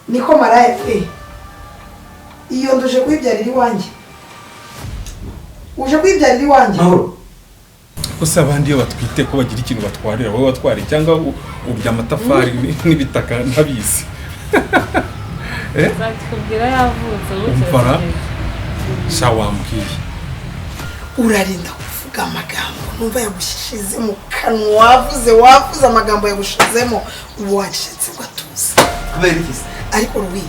Niko maraya pe, iyo nduje kuyibyarira iwanjye, uje kwibyarira iwanjye. Mahoro. Ko se abandi iyo batwite ko bagira ikintu batwarira, wowe watwariye cyangwa urya amatafari n'ibitaka ntabizi? Nzakikubwira yavutse. Umvara. Bukeye. Sha, wambwiye. Urarinda kuvuga amagambo numva yagushize mu kanwa. Wavuze, wavuze amagambo yagushizemo, ubu wacitse ugatuza. Kubera iki se? Ariko Ruwi,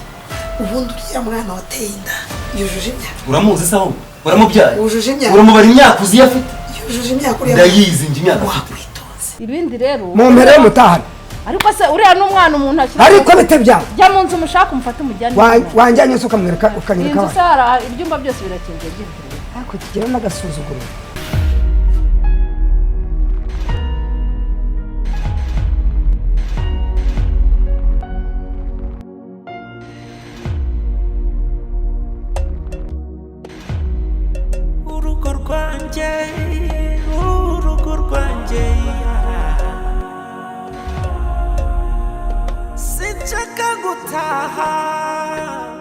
ubundi uriya mwana wateye inda yujuje imyaka? Uramuzi se ahubwo? Uramubyaye? Wujuje imyaka? Uramubara imyaka uzi iyo afite? Yujuje imyaka uriya? Ndayizi njye imyaka afite. Wakwitonze. Ibindi rero. Mu mpera y'umutahane. Ariko se uriya ni umwana umuntu ashyira? Ariko bite byawe? Jya mu nzu umushake, umufate, umujyane. Wanjyanye se ukamwereka, Iyi ukanyereka? nzu se hari ibyumba byose birakinze by'ibitaro. Ariko kigira n'agasuzuguro. Urugo rwanjye, urugo rwanjye, sinshaka gutaha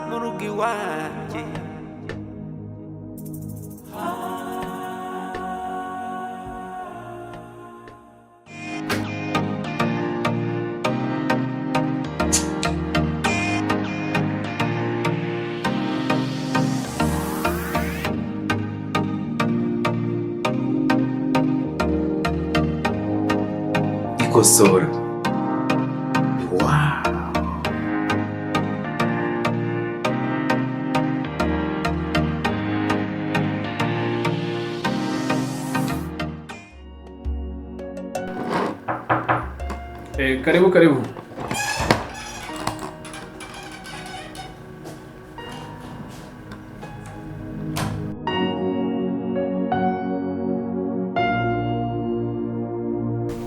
mu rugo iwanjye. Ikosora. Wow. Karibu, karibu.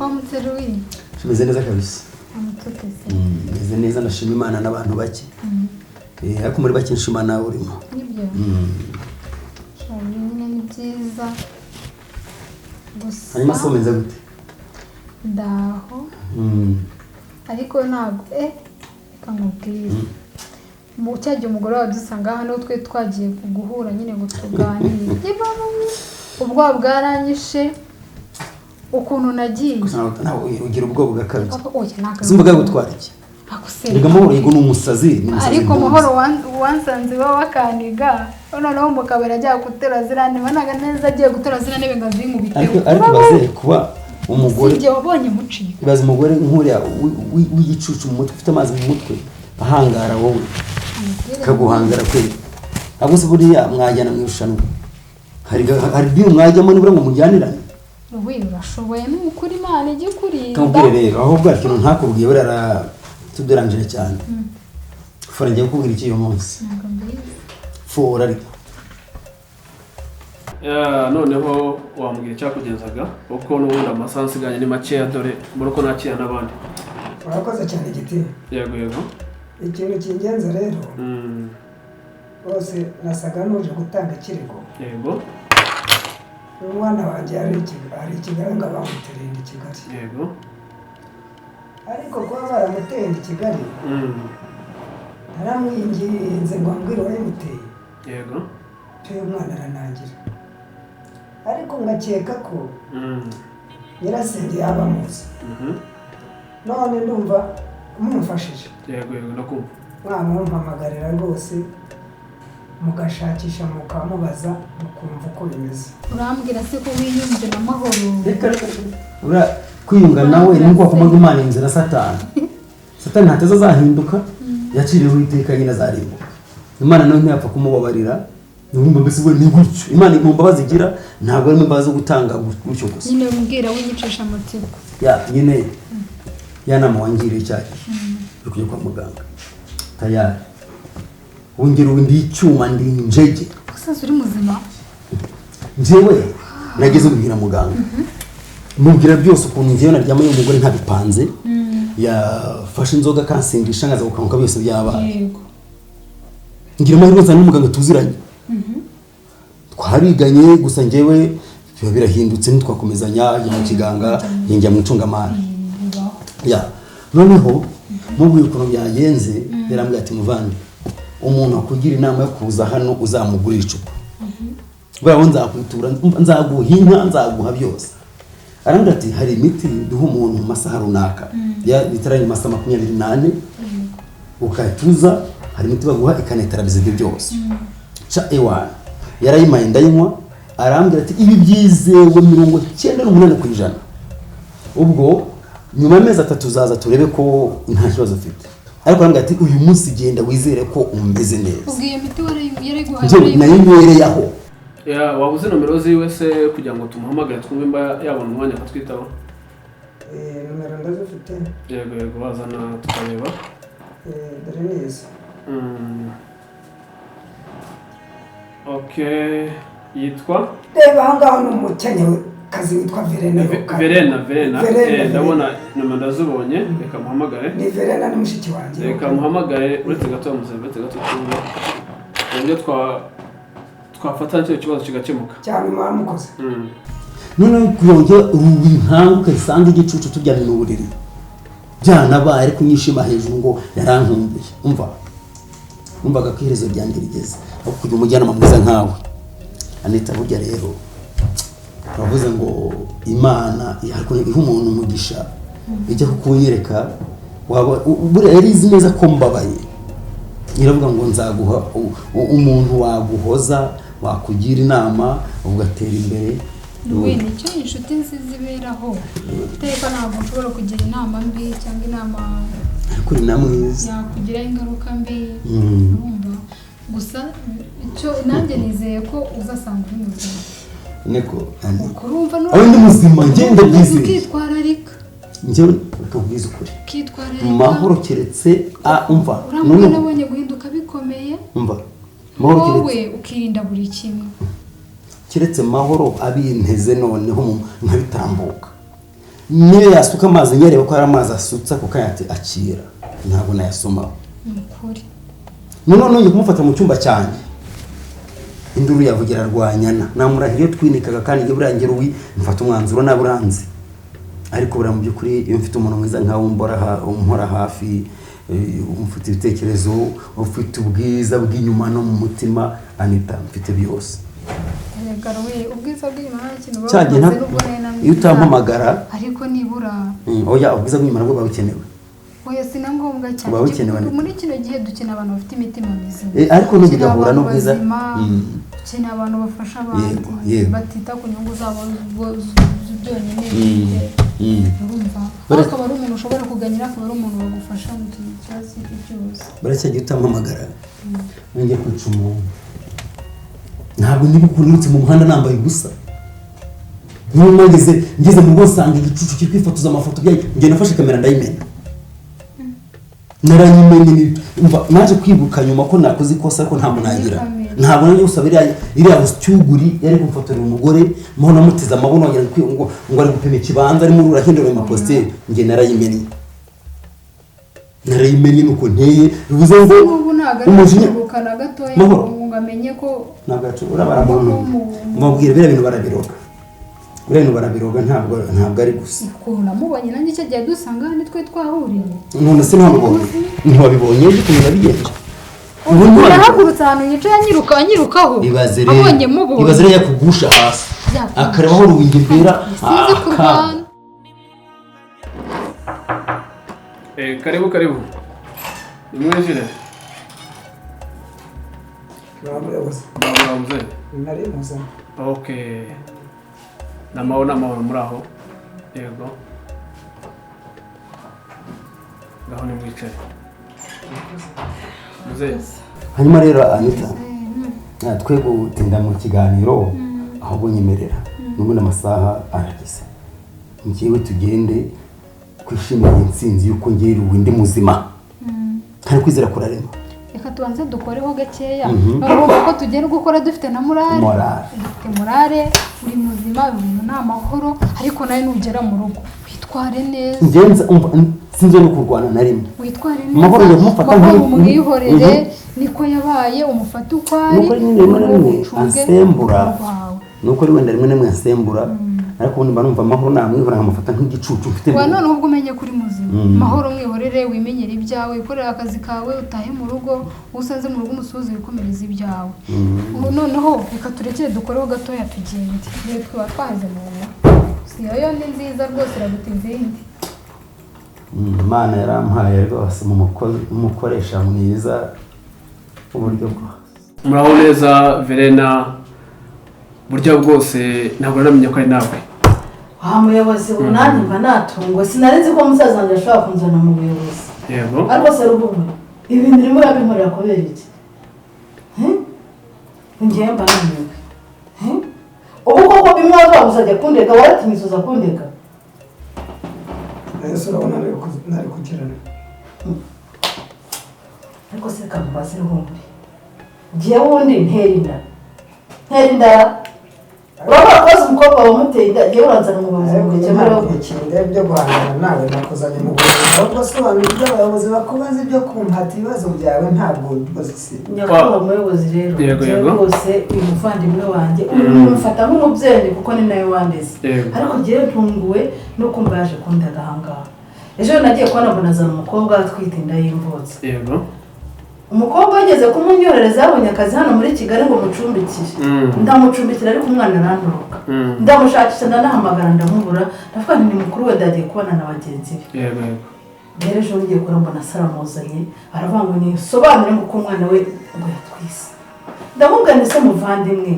Wamutse, Louis? Tumeze neza kabisa. Wamutse se? Meze neza, ndashima Imana n'abantu bake. Ariko muri bake nshima nawe urimo. Nibyo. Shabi, nyine ni byiza gusa. Hanyuma se umeze gute? Ndaho. Ariko ntabwo, reka nkubwire, mu cya gihe umugore wawe dusanga hano, twe twagiye guhura nyine ngo tuganire. Ubwoba bwaranyishe ukuntu nagiye. Gusa ntabwo ugira ubwoba bugakabye. Oya, ntabwo. Simvuga gutwara iki? Ntabwo. Erega Mahoro, yego, ni umusazi, ni umusazi. Ariko Nduzi. Mahoro wansanze iwawe akaniga, noneho mu kabari agiye guterura ziriya ntebe, naga neza agiye guterura ziriya ntebe ngo azinkubiteho. Ariko ibaze kuba umugore Si igihe wabonye mucika. Ibaze umugore nk'uriya w'igicucu mu mutwe, ufite amazi mu mutwe, ahangara wowe, kaguhangara kweli. Ahubwo se buriya mwajyana mu irushanwa? Hari deal mwajyamo nibura ngo mujyanirane? Wowe urashoboye, ni ukuri, Imana ijya ikurinda. Kamubwire rero, ahubwo hari ikintu ntakubwiye, buriya aratuderangije cyane. Fora, ngiye kukubwira iki uyu munsi? Ntabwo mbizi. Fora ariko. Ya, noneho wambwira icyakugenzaga, kuko n'ubundi amasaha nsigaye ni makeya, dore mbona uko nakira n'abandi. Urakoze cyane, Giti. Yego. Ikintu cy'ingenzi rero, rwose nasaga n'uje gutanga ikirego. Umwana wanjye ari i Kigali, ngo bamutereye inda i Kigali. Ariko kuba baramuteye inda i Kigali, naramwinginze ngo ambwire uwayimuteye. Uyu mwana aranangira, ariko ngakeka ko nyirasenge yaba amuzi. None ndumva mumfashije. Yego, ndakumva. Mwamumpamagarira rwose, mugashakisha, mukamubaza, mukumva uko bimeze. Urambwira se ko wiyunze na Mahoro? Reka reka, ura kwiyunga nawe ni nko wakomaga Imana inzira na Satani. Satani ntateze azahinduka, yaciriweho iteka nyine, azarimbuka. Imana nawe ntiyapfa kumubabarira. Numva mbese we ni gutyo, Imana mu mbabazi igira ntabwo arimo imbabazi zo gutanga gutyo gusa. Nyine mbwira, winyicisha amatsiko. Ya nyine ya nama wangiriye cyagihe yo kujya kwa muganga, tayari wongera ubu ndi icyuma, ndi injege. Gusaza uri muzima. Njyewe nageze mbwira muganga, mubwira byose ukuntu njyewe naryamanye n'umugore ntabipanze, yafashe inzoga akansindisha, nkaza gukanguka byose byabaye. Ngira amahirwe nzana n'umuganga tuziranye, twariganye, gusa njyewe biba birahindutse, ntitwakomezanya, njya mu kiganga, njya mu icungamari. Bibaho. Ya, noneho Mubwiye ukuntu byagenze, yarambwira ati: "Muvandi, umuntu akugira inama yo kuza hano uzamugurira icupa, buriya wowe nzakwitura, nzaguha inka, nzaguha byose." Arambwira ati: "Hari imiti duha umuntu mu masaha runaka, bitaranye amasaha 24, ukahita hari imiti baguha ikanetarabiza ibyo byose." Ca ewana yarayimaye ndayinywa. Arambwira ati: "Ibi byizewe 98%. Ubwo nyuma y'amezi 3 uzaza turebe ko nta kibazo ufite." Ariko arambwira ati: "Uyu munsi genda wizere ko umeze neza." Ubwo iyo miti warayiguhaye? Njyewe nayinywereye aho. Ya, waba uzi nomero ziwe se kugira ngo tumuhamagare twumve imba yabona umwanya akatwitaho? Nomero ndazifite. Yego, wazana tukareba. Dore ni izo. Okay, yitwa? Reba aho ngaho, ni umukenyekazi witwa Verena. Verena, Verena. Verena. Ndabona nomero ndazibonye, reka muhamagare. Ni Verena, ni mushiki wanjye. Reka muhamagare. Uretse gato muzehe, uretse gato twumve uburyo twafata icyo kibazo kigakemuka. Cyane, mwamukoze. Noneho kuyongera urubi nkanguke nsanga igicucu turyamye mu buriri, byanabaye ariko nyishima hejuru ngo yarankumbuye. Umva, numvaga ko iherezo ryanjye rigeze aho kugira umujyanama mwiza nkawe, Anita. Burya rero uravuze ngo Imana iha umuntu umugisha, ijya kukunyereka waba buriya yari izi neza ko mbabaye, iravuga ngo nzaguha umuntu waguhoza, wakugira inama, ugatera imbere. We, nicyo inshuti nziza iberaho. Iteka ntabwo nshobora kugira inama mbi cyangwa inama Ariko uri na mwiza. yakugiraho ingaruka mbi. Urumva gusa icyo nanjye nizeye ko uzasanga uri muzima. Niko Ani. Urumva? Aho ndi muzima, ngenda byizeye. Ukitwararika. Njyewe ukabwiza ukuri ukitwararika. Mahoro, keretse umva. Uriya None mugore nabonye guhinduka bikomeye. Umva Mahoro, Wowe keretse ukirinda buri kimwe. Keretse Mahoro abinteze noneho nkabitambuka, niyo yasuka amazi nyareba ko hari amazi asutse ako kanya ati: "Akira," ntabwo nayasomaho. Ni ukuri. Noneho nongeye kumufata mu cyumba cyanjye, induru yavugira rwanyana, namurahira iyo twinikaga. Kandi njye buriya ngero uwi mfata umwanzuro naburanze, ariko buriya mu by'ukuri iyo mfite umuntu mwiza nkawe umpora hafi, ufite ibitekerezo, ufite ubwiza bw'inyuma no mu mutima, Anita, mfite byose. Erega we, ubwiza bw'inyuma nta kintu buba Cyagihe bumaze n'ubwo nari na iyo utampamagara. Ariko nibura Oya, ubwiza bw'inyuma nabwo buba bukenewe. Oya, si na ngombwa cyane. Buba bukenewe, Anita. Muri kino gihe dukeneye abantu bafite imitima mizima. Ariko Dukeneye ntibigahura abantu n'ubwiza. bazima, dukeneye abantu bafasha abandi, Yego, yego. batita ku nyungu zabo byonyine. Urumva, aho akaba ari umuntu ushobora kuganyira, akaba ari umuntu wagufasha mu kintu kibazo icyo ari cyo cyose. Baracyagiye utampamagara nongeye kwica umuntu, ntabwo niba ukuntu nirutse mu muhanda nambaye ubusa. Niba ngeze mu rugo nsanga igicucu kiri kwifotoza amafoto byayo, njye nafashe kamera ndayimena, narayimenye. Umva, naje kwibuka nyuma ko nakoze ikosa, ariko ntabwo nagira, ntabwo nanjye gusaba iriya busyuguri yari kumfotorera umugore mbaho namuteze amabuno wagira ngo ari gupima ikibanza, arimo urahindura ayo mapositeri. Njye narayimennye, narayimennye, nuko nteye, bivuze ngo N'ubu ntabwo ari umujinya gucuruka na gatoya Mahoro. ngo amenye ko Ntabwo urabara muntu, mbabwira biriya bintu barabiroga, biriya bintu barabiroga, ntabwo ari gusa. Ukuntu namubonye nanjye icyo gihe dusanga hano twe twahuriye. None se ntiwabibonye? Ntiwabibonye ejo ukuntu nabigenje? Ubu ntiwabibonye. Yarahagurutse ahantu yicaye anyiruka, anyirukaho. Ibaze rero. Abonye mubonye. Ibaze rero, yakugusha hasi Yakugusha. akareba aho uruwingi rwera. Sinzi kurwana. Karibu, karibu, nimwinjire. Muramuyobozi. Muraho muzehe. Nari muzana. Okay, ni amahoro, ni amahoro, muri aho? Yego, ngaho nimwicare muzehe. Hanyuma rero Anita, twe gutinda mu kiganiro, ahubwo nyemerera n'ubundi amasaha arageze, njyewe tugende twishimire intsinzi y'uko ngewe ndi muzima kandi kwizera kurarema. Reka tubanze dukoreho gakeya. Urumva ko tugenda gukora dufite na morale. Morale. Dufite morale, uri muzima, ibintu ni amahoro. Ariko nawe nugera mu rugo witware neza. Njyewe umva, sinzi no kurwana na rimwe. Witware Mahoro neza. ndamufata Mahoro umwihorere, niko yabaye, umufate uko ari. Nuko nyine rimwe na rimwe ucunge ansembura. urugo rwawe. Nuko wenda rimwe na rimwe ansembura. Ariko ubundi mba numva Amahoro namwihora nkamufata nk'igicucu mfite. Wa none ubwo umenye kuri muzima, Mahoro mwihorere, wimenyere ibyawe, ukorera akazi kawe, utahe mu rugo, usanze mu rugo umusuhuze, wikomereza ibyawe. Ubu noneho reka turekere dukoreho gatoya tugende, dore twaba twaheze mu nda. Si yo ni nziza rwose, iraguta izindi. Imana yarampaye rwose mu mukoresha mwiza uburyo bwose. Muraho neza Verena, buryo bwose ntabwo namenye ko ari nawe. Wa muyobozi, ubu nanjye mba natungwa, sinari nzi ko musaza wanjye ashobora kunzana mu buyobozi. Yego. Ariko se Ruhumuri, ibi mirimo urabinkorera kubera iki? Ngewe mba numiwe. Ubu koko bimwe wavuga uzajya kundega, waratinyutse uza kundega. Ese urabona nari kugirana? Ariko se kamubaze Ruhumuri, ngewe ubundi ntera inda, ntera inda urabona ko umukobwa wamuteye inda, ngewe uranzana mu buyobozi ngo ukemure. Ikinde byo guhangana nawe nakuzanye mu buyobozi, ahubwo sobanura ibyo abayobozi bakubaza, ibyo kumpata ibibazo byawe ntabwo rwose. Nyakubahwa muyobozi rero, ngewe rwose uyu muvandimwe wanjye umufata nk'umubyeyi kuko ni nawe wandeze, ariko ngewe ntunguwe no kumva yaje kundaga aha ngaha. Ejo nagiye kubona mbona azana umukobwa atwite inda y'imvutsi. Yego. Umukobwa wageze kumunyorereza yabonye akazi hano muri Kigali ngo mucumbikire, ndamucumbikira ariko umwana arantoroka, ndamushakisha ndanahamagara ndamubura, ndavuga nti ni mukuru we ndagiye kubona na bagenzi be. Yego yego. Rero ejo ngiye kurambona mbona saramuzanye, aravuga ngo nisobanure ngo uko umwana we ngo yatwise. Ndamubwira nti se muvandimwe,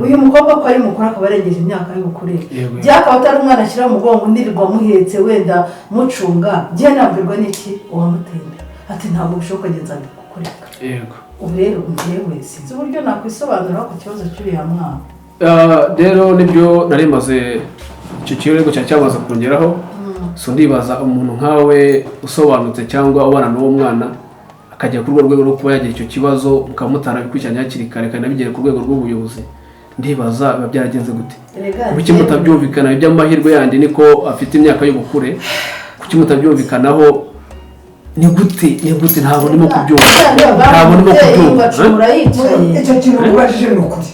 uyu mukobwa ko ari mukuru akaba arengeje imyaka y'ubukure, byakaba atari umwana ashyira mu mugongo ndirirwa muhetse wenda mucunga, njye nabwirwa n'iki uwamuteye inda? Ati ntabwo bishoboka ngenza kukureka. Yego. Ubu rero njyewe sinzi uburyo nakwisobanura ku kibazo cy'uriya mwana. Rero nibyo nari maze icyo kirego cya cyamaze kongeraho, so ndibaza umuntu nkawe usobanutse cyangwa ubana n'uwo mwana akajya kuri urwo rwego rwo kuba yagira icyo kibazo mukamutara bikurikiranye hakiri kare kandi nabigere ku rwego rw'ubuyobozi, ndibaza biba byaragenze gute? Kuki mutabyumvikana? Iby'amahirwe yandi niko afite imyaka y'ubukure, kuki mutabyumvikanaho? Ni gute ni gute? Ntabwo ndimo kubyumva, ntabwo ndimo kubyumva. Icyo kintu ubajije ni ukuri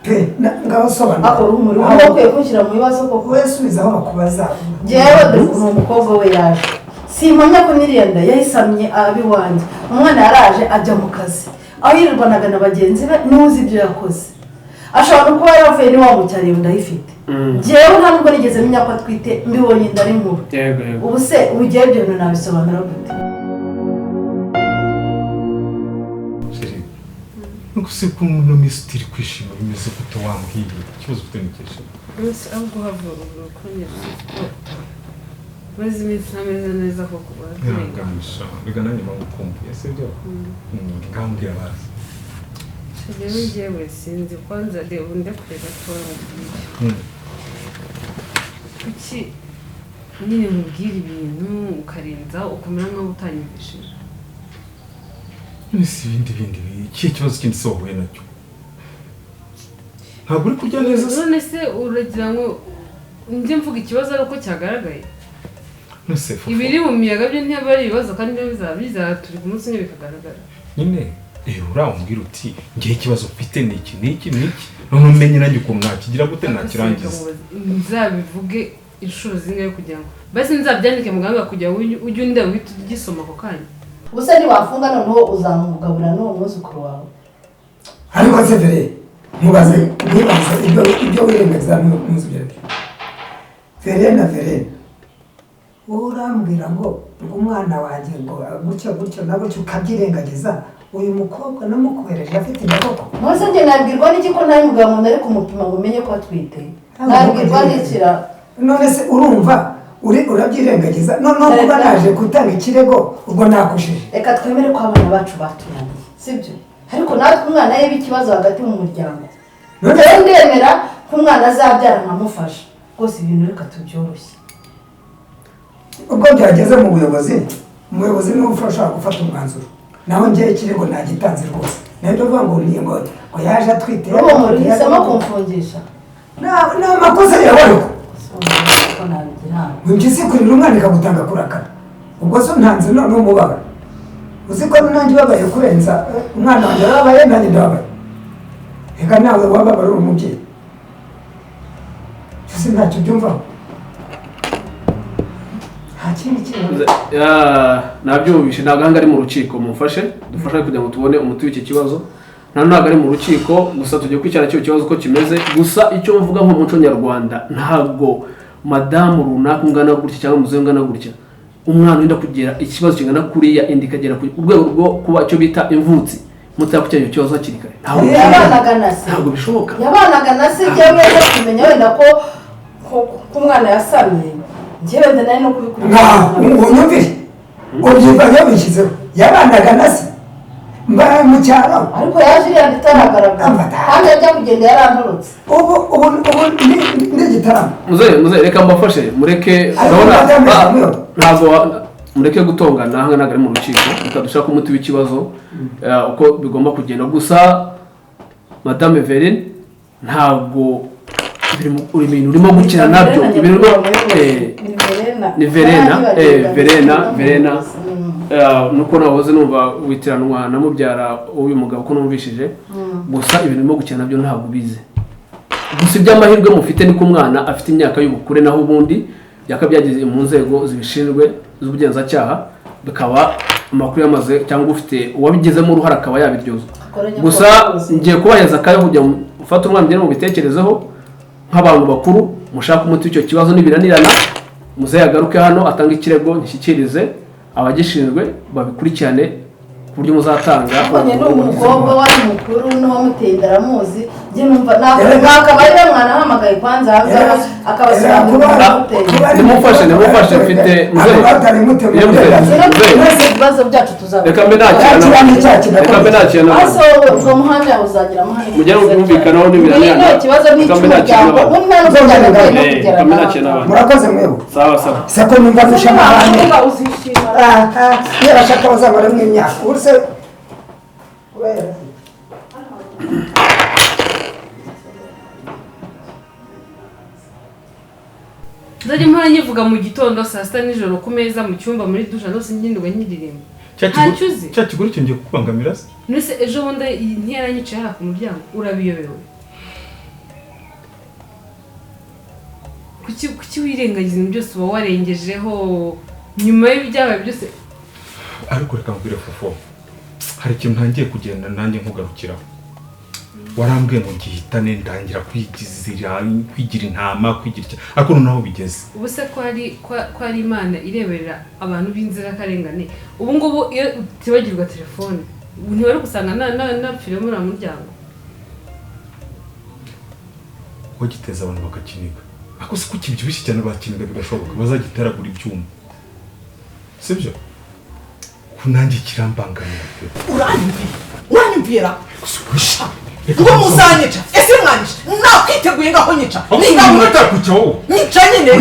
pe, ngaho sobanura. Ako Ruhumuri, wowe ukwiye kunshyira mu bibazo koko. Wowe subiza aho bakubaza. Njyewe dore ukuntu umukobwa we yaje, simpamya ko n'iriya nda yayisamye aba iwanjye. Umwana yaraje ajya mu kazi, aho yirirwanaga na bagenzi be, n'uzi ibyo yakoze. Ashobora no kuba yaravuye n'iwabo mu cyaro iyo nda ayifite. Njyewe nta nubwo nigeze menya ko atwite, mbibonye inda ari nkuru. Ubu se ugiye ibyo bintu nabisobanura gute? Nuko se ko uno minsi utiri kwishima bimeze gute? Wambwiye ikibazo ufite n'ikishe. Umunsi ahubwo havura ukongera ko maze iminsi ntameze neza koko. Ntihanganisha reka nanjye mbagukumbuye, sibyo? Ngambwira bazi. Rero njyewe sinzi, kwanza reba ndekure gatoya nkubwire. Kuki nyine nkubwira ibintu ukarenza ukamera nkaho utanyumvishije? None si ibindi bindi ikihe kibazo kindi se wahuye nacyo? Ntabwo uri kurya neza se? None se uragira ngo njye mvuga ikibazo ari uko cyagaragaye? None se Fofo, ibiri mu miyaga byo ntiyaba ari ibibazo kandi nibyo bizaba bizaturi ku munsi umwe bikagaragara. Nyine urambwira uti ngewe ikibazo mfite ni iki n'iki n'iki, none umenye nanjye ukuntu nakigira gute nakirangiza. Nzabivuge inshuro zingahe kugira ngo basi nzabyandike muganga kugira ngo ujye undeba uhite ugisoma ako kanya. Ubuse ntiwafunga noneho uzamugabura n'uwo mwuzukuru wawe. Ariko se Vere, nkubaze ntibaze ibyo wirengagiza ntuzi ibyo aribyo. Verena Verena, wowe urambwira ngo umwana wanjye ngo gutyo gutyo na gutyo ukabyirengagiza, uyu mukobwa namukohereje afite inda koko? None se njye nabwirwa n'iki ko nta mugabo umuntu ari kumupima ngo umenye ko atwite? Nabwirwa n'ikira? None se urumva urabyirengagiza? Noneho kuba naje gutanga ikirego ubwo nakushije. Reka twemere ko abana bacu batunaniye, sibyo? Ariko natwe umwana yaba ikibazo hagati mu muryango. Rero ndemera ko umwana azabyara nkamufasha. Rwose ibintu reka tubyoroshye. Ubwo byageze mu buyobozi, umuyobozi niwe ushobora gufata umwanzuro. Naho njyewe ikirego nagitanze rwose. Nabyo mvuga ngo ni ngo yaje atwite. Ruhumuri, uhisemo kumfungisha. Ni amakosa yawe ariko. Impyisi kurira umwana ikagutanga kurakara. Ubwo se ntanze none umubabaro. Uzi ko nanjye ubabaye kurenza umwana wanjye arababaye nanjye ndababaye. Reka nawe wababara uri umubyeyi. Ese ntacyo ubyumvaho? Nta kindi kintu. Nabyumvishe, ntabwo aha ngaha ari mu rukiko. Mumfashe dufashe kugira ngo tubone umuti w'iki kibazo. Ntabwo ari mu rukiko, gusa tugiye kwicara kino kibazo uko kimeze. Gusa icyo mvuga nk'umuco nyarwanda, ntabwo madamu runaka ungana gutya cyangwa muzehe ungana gutya, umwana wenda kugira ikibazo kingana kuriya, inda ikagera ku rwego rwo kuba icyo bita imvutsi, mutakurikiranye icyo kibazo hakiri kare. Yabanaga na se. Ntabwo bishoboka. Yabanaga na se, njyewe nza kumenya wenda ko umwana yasamye, njyewe wenda nari no kubikurikirana. Unyumvire, ubyumva bishyizeho, yabanaga na se mba mu cyaro. Ariko yaje iriya itaragaragara, kandi ajya kugenda yarantorotse. Ubu ubu ubu ni igitaramo. Muzehe, reka mbafashe, mureke urabona ntabwo mureke gutongana, aha ntabwo ari mu rukiko. Reka dushake umuti w'ikibazo uko bigomba kugenda. Gusa Madame Verine, ntabwo ibintu urimo gukina nabyo, ni Verena, Verena nuko nahoze numva witiranwa na mubyara w'uyu mugabo ko numvishije. Gusa ibintu urimo gukina nabyo ntabwo ubizi. Gusa iby'amahirwe mufite ni ko umwana afite imyaka y'ubukure, naho ubundi byaka byageze mu nzego zibishinzwe z'ubugenzacyaha, bikaba amakuru yamaze cyangwa ufite uwabigizemo uruhare akaba yabiryozwa. Gusa ngiye kubaheza akanya kujya mufata umwana mugende mubitekerezeho nk'abantu bakuru, mushaka umuti w'icyo kibazo. Nibiranirana muzehe agaruke hano atange ikirego, ngishyikirize abagishinzwe babikurikirane ku buryo muzatanga. Ni umukobwa wari mukuru n'uwamuteye inda aramuzi, njye numva ntabwo ari we mwanahamagaye kwanza akabasobanurira. Nimufashe mfite muzehe ibibazo byacu reka mbe nakira. Ase wowe ubwo muhanda yawe uzagira amahane. Mujye mwumvikanaho n'ibiranirana. Ikibazo ni icy'umuryango, umwana uzajyana no kugera. Murakoze mwebo. Sawa sawa. Sako numva dusha amahane. Iyo bashaka bazabaremo imyaka urse. Nzajya mpora nyivuga mu gitondo, saa sita, nijoro, ku meza, mu cyumba, muri dusha, hose ngindirwa nyiririmba. Ntacyo uzi. Cya kigore cyongeye kukubangamira se? None ejo bundi ntiyaranyicaye hariya ku muryango, urabiyobewe. Kuki wirengagiza ibintu byose uba warengejeho nyuma y'ibyabaye byose? Ariko reka nkubwire Fofo, hari ikintu ntangiye kugenda nanjye nkugarukiraho. Warambwiye ngo ngihitane, ndangira kwigizira, kwigira intama, kwigira icyo, ariko noneho bigeze. Ubu se ko ari Imana ireberera abantu b'inzirakarengane, ubu ngubu iyo utibagirwa telefone ntiwari gusanga napfiriye muri uriya muryango. Wagiteza abantu bakakiniga, ariko si ko kibyibushye cyane bakiniga bigashoboka, bazagiteragura ibyuma, sibyo? Nanjye kirambangamira pe. Uranyumvira ngo muzanyica? Ese mwanyica? Nakwiteguye ngaho nyica. Nyica nyine.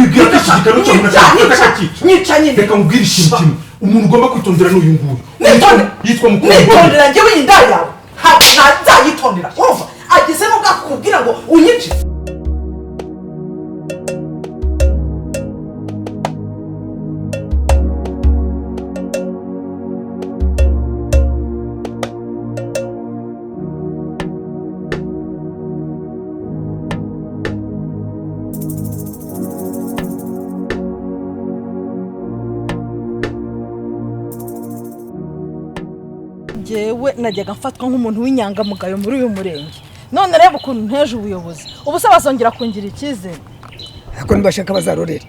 Nyica nyine. Reka nkubwire ikintu kimwe, umuntu ugomba kwitondera ni uyu nguyu. Yitwa mukuru. Nitondera njyewe inda yawe ntazayitondera. Urumva ageze n'ubwo akubwira ngo unyice. Njyewe najyaga mfatwa nk'umuntu w'inyangamugayo muri uyu murenge, none reba ukuntu nteje ubuyobozi. Ubu se bazongera kungira icyizere? Ariko nibashaka bazarorere.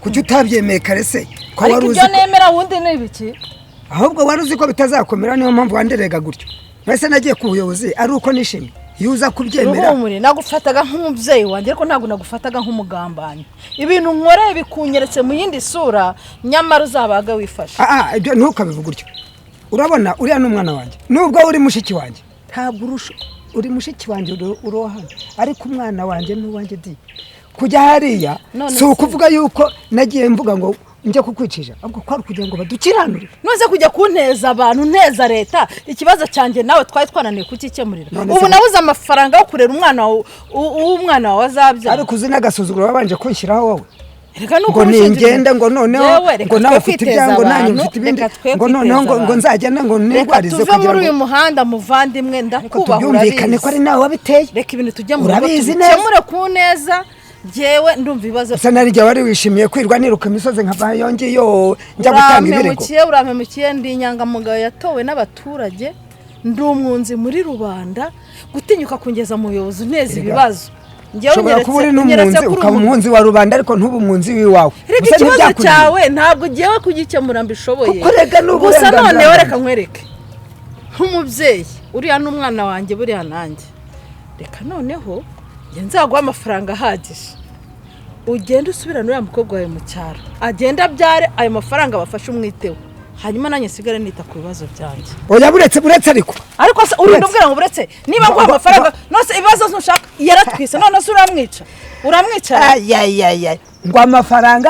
Kuki utabyemeye kare se? Ko wari uzi ibyo nemera wundi ni ibiki? Ahubwo wari uzi ko bitazakomera, niyo mpamvu wanderega gutyo. Mbese nagiye ku buyobozi ari uko nishimye. Iyo uza kubyemera. Ruhumure, nagufataga nk'umubyeyi wanjye, ariko ntabwo nagufataga nk'umugambanyi. Ibintu nkoreye bikunyeretse mu yindi sura, nyamara uzabaga wifashe. Ibyo ntukabivuge utyo. Urabona uriya ni umwana wanjye, nubwo uri mushiki wanjye ntabwo urusha uri mushiki wanjye urohana, ariko umwana wanjye ni uwanjye di. Kujya hariya si ukuvuga yuko nagiye mvuga ngo njye kukwicisha, ahubwo kwari kugira ngo badukiranure. None kujya kunteza abantu, nteza leta, ikibazo cyanjye nawe twari twananiye kukikemurira. Ubu nabuze amafaranga yo kurera umwana w'umwana wawe azabyara. Ariko uzi n'agasuzuguro wabanje kunshyiraho wowe. Ngo ningende ngo noneho ngo nawe ufite ibyango nanjye mfite ibindi, ngo noneho ngo nzagende ngo nirwarize kugira ngo tuve muri uyu muhanda. Muvandimwe, ndakubaha, urabizi ko ari nawe wabiteye. Reka ibintu tujye mu rugo tubikemure ku neza. Njyewe ndumva ibibazo. Gusa nari igihe wari wishimiye kwirwa niruka imisozi nkava yongeyo njya gutanga ibirego. Urampemukiye, ndi inyangamugayo yatowe n'abaturage, ndi umwunzi muri rubanda, gutinyuka kungeza mu buyobozi uneza ibibazo. Njyewe ushobora kuba uri n'umwunzi, ukaba umwunzi wa rubanda ariko ntube umwunzi w'iwawe. Reka ikibazo cyawe ntabwo ugiye kugikemura mbishoboye. Gusa noneho reka nkwereke nk'umubyeyi, uriya n'umwana wanjye buriya nanjye. Reka noneho njye nzaguha amafaranga ahagije, ugende usubirane uriya mukobwa wawe mu cyaro, agende abyare, ayo mafaranga abafashe umwiteho, hanyuma nanjye nsigare nita ku bibazo byanjye. Oya buretse ariko se urinda ubwira ngo buretse, niba nguha amafaranga nose ibibazo ntushaka yaratwise, none se uramwica. Ayayaya, ngo amafaranga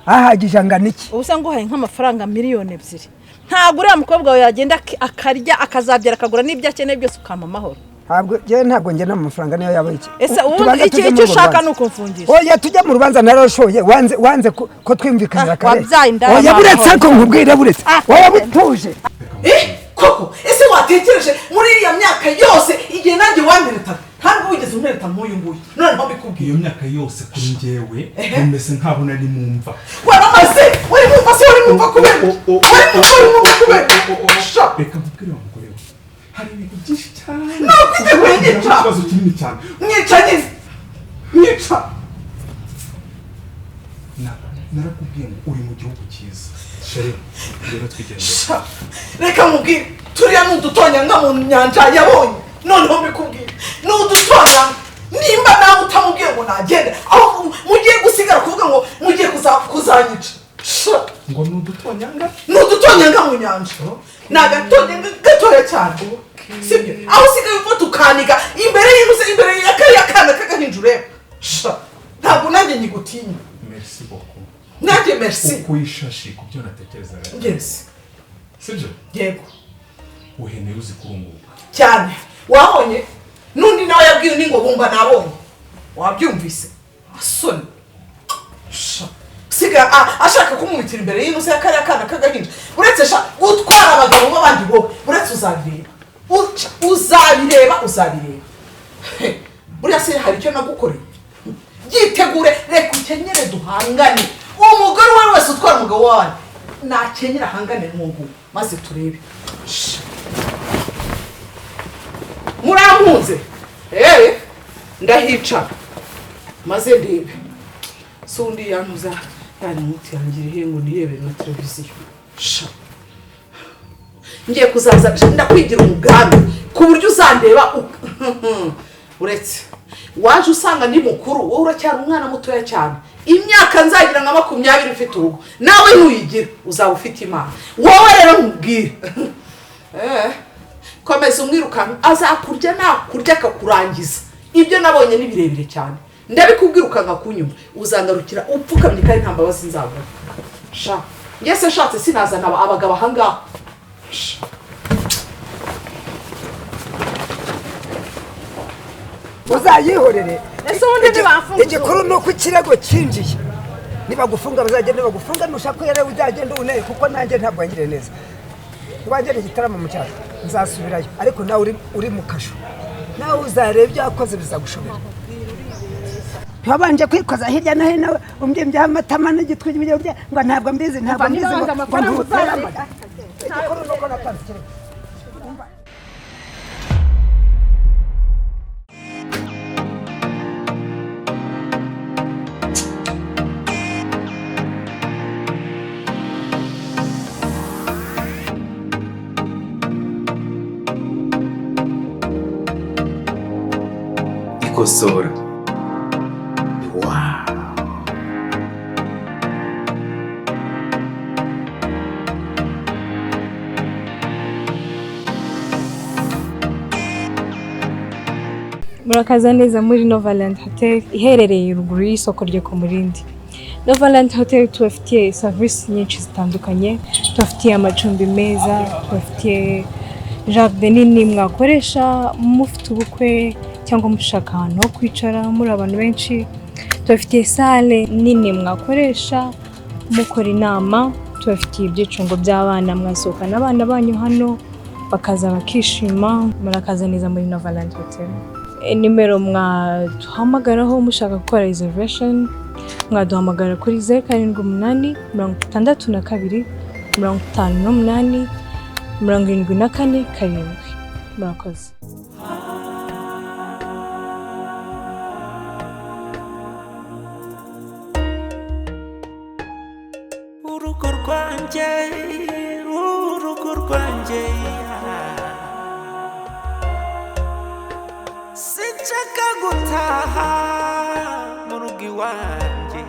ahagije angana iki? Ubu se nguhaye nk'amafaranga 2,000,000, ntabwo uriya mukobwa wawe yagenda akarya akazabyara akagura n'ibyo akeneye byose ukampa amahoro. Ntabwo njye ntabwo ngena amafaranga niyo yaba iki. Ese ubundi icyo ushaka ni ukumfungisha? Oya tujya mu rubanza narashoye, wanze ko twumvikanira kare. Oya buretse ariko nkubwire buretse. Oya butuje. Koko ese watekereje muri iriya myaka yose igihe nanjye wandereta, ntabwo wigeze untereta nk'uyu nguyu, noneho mbikubwiye. Iyo myaka yose kuri njyewe bimeze nkaho nari mumva. Waramaze, wari mumva se, wari mumva kubera. Wari mumva kubera. Reka nkubwire wa mugore we, hari ibintu byinshi cyane. Nakwiteguye nyica. Ikibazo kinini cyane. Mwica nyine. Mwica. Narakubwiye ngo uri mu gihugu cyiza. Shere, rero twigendere. Reka nkubwire, turiya ni udutonyanga mu nyanja yabonye. Noneho mbikubwire, ni udutonyanga. Nimba nawe utamubwiye ngo nagende, aho mugiye gusigara kuvuga ngo mugiye kuzanyica. Ngo ni udutonyanga? Ni udutonyanga mu nyanja. Ni agatonyanga gatoya cyane. Sibyo? Aho usigaye ufata ukaniga imbere y'inzu, imbere ya kariya kana k'agahinja ureba. Ntabwo nanjye nyigutinya. Merci beaucoup. Nanjye merci. Ukuye ishashi ku byo natekerezaga. Yes. Sibyo? Yego. Uheneye uzi kurunguka. Cyane. Wabonye? N'undi nawe yabwiye undi ngo bumba nabonye. Wabyumvise? Asoni. Siga ashaka kumwitira imbere y'inzu ya kariya kana k'agahinja. Uretse sha gutwara abagabo b'abandi bo, uretse uzabireba. Uzabireba. Buriya se hari icyo nagukoreye? Yitegure, reka ukenyere duhangane. Umugore uwo wese utwara umugabo wawe nakenyera ahangane n'uwo, maze turebe. Murampunze? Ndahica maze ndebe. So undi yantuza yani muti yangira ngo nirebere na televiziyo. Ngiye kuzaza ndakwigira umugambi ku buryo uzandeba uretse waje usanga ndi mukuru, wowe uracyari umwana mutoya cyane. Imyaka nzagira nka 20 ufite urugo, nawe nuyigira uzaba ufite Imana. Wowe rero nkubwire, komeza umwirukanka, azakurya nakurya akakurangiza. Ibyo nabonye ni birebire cyane, ndabikubwira ukanga kunyuma, uzangarukira upfukamye kandi nta mbabazi nzabona. Sha ngese nshatse sinazana abagabo ahangaha. Uzayihorere. Ese ubundi ntibafunga? Igikuru ni uko ikirego cyinjiye. Nibagufunga bazagenda bagufunga, nushaka rero uzagenda uneye, kuko nanjye ntabwo wangiriye neza. Wagera igitaramo mu cyaro nzasubirayo, ariko nawe uri mu kasho, nawe uzareba ibyo wakoze bizagushobera. Wabanje kwikoza hirya no hino umbyimba amatama n'igitwi ngo ntabwo mbizi, ntabwo mbizi, ngo ntutera amata. Igikuru ni uko natanze ikirego. Ikosora. Wow. Murakaza neza muri Novaland Hotel iherereye ruguru y'isoko ryo ku Murindi. Novaland Hotel tubafitiye service nyinshi zitandukanye, tubafitiye amacumbi meza, tubafitiye jardin nini mwakoresha mufite ubukwe cyangwa mushaka ahantu ho kwicara muri abantu benshi, tubafitiye sale nini mwakoresha mukora inama, tubafitiye ibyicungo by'abana mwasohokana abana banyu hano bakaza bakishima. Murakaza neza muri Novaland Hotel. Nimero mwaduhamagaraho mushaka gukora reservation, mwaduhamagara kuri 078 62 58 74 7. Murakoze. Urugo rwanjye, urugo rwanjye, sinshaka gutaha mu rugo iwanjye.